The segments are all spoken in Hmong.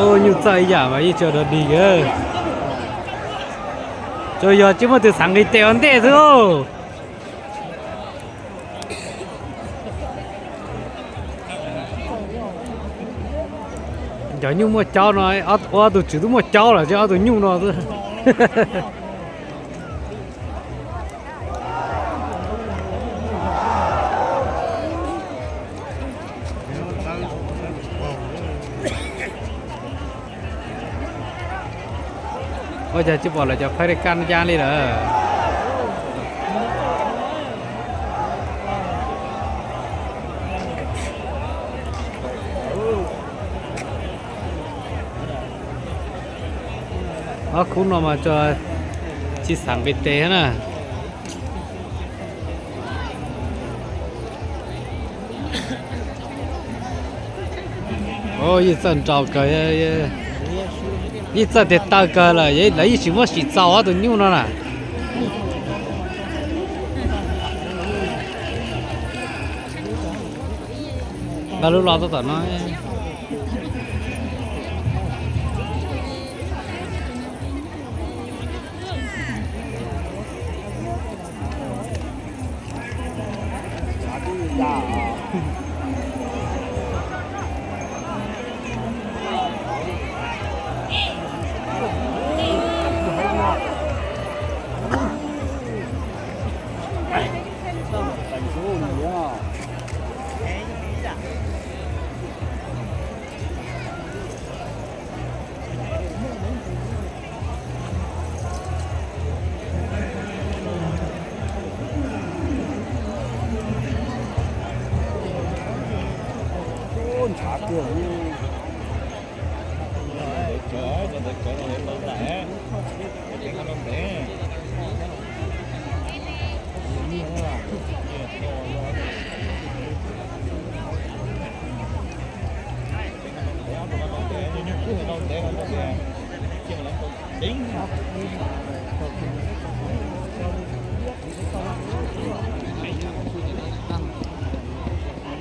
Nyuj txawj ib yam mas yeej tsis dog dig. Tsuas yog tsis muaj tus xav nqis tes ua ntej xwb. Cov nyuj muaj caub no, ob tug tswv twb muaj caub lawm, tsis ob tug nyuj no xwb. Ua cas tsis pom lawv cov phaj ri kaj ya li lawm. Ob khub no mas tsuas tsis xav nqis tes na. Yeej txawj nraus kawg, yeej txawj tes taw kawg lawm, lawv yeej tsis muab sim txaus ob tug nyuj no na. Nqa lub los tau tom no. Ntshav kawg.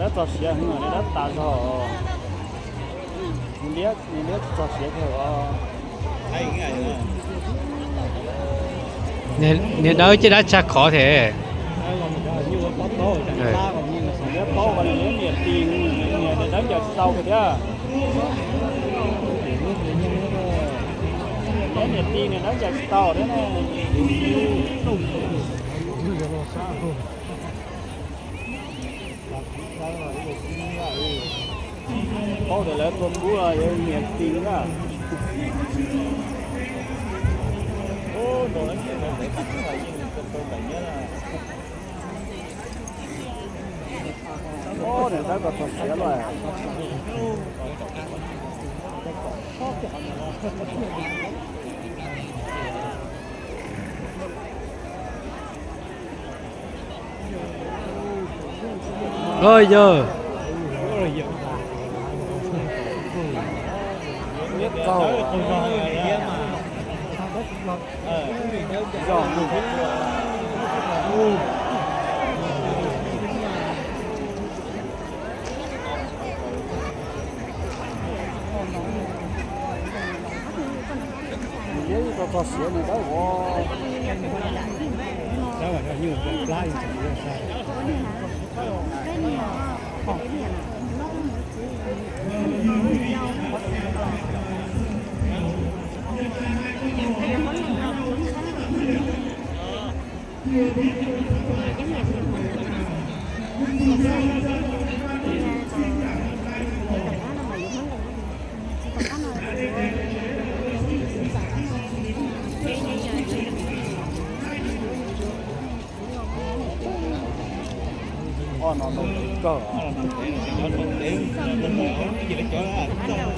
Nws dawb txog siav, nws dawb tas zog. Nws dawb ces dab tshaj khov thiab. Nws dawb ncaws tsis tau thiab. Nws dawb ncaws tsis tau thiab. Paub tias lawv tua kub los yuav nyiam ti na. Niam tab kom txog siav lawm. Yog. Nws liab txog txog siav nws dawb vov.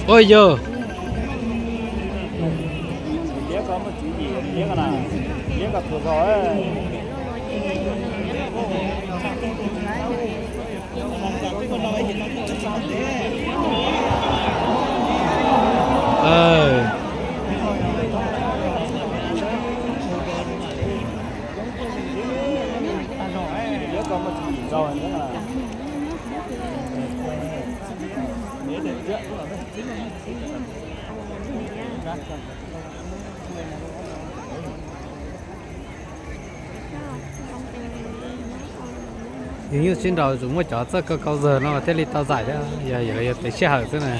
Ua yog. Yus nyuj sib nraus, tsuas muaj cov txawj kaw kau zawg no thiaj li tau txais thiab, yog yus yog tes sij hawm xwb na.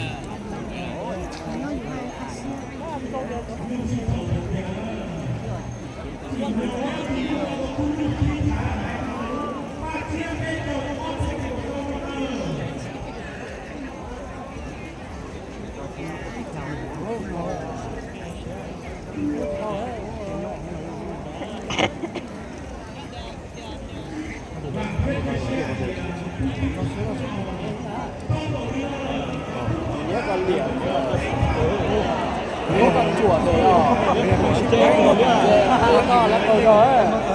Muab koj tsuam tes os, koj lawv tau zog.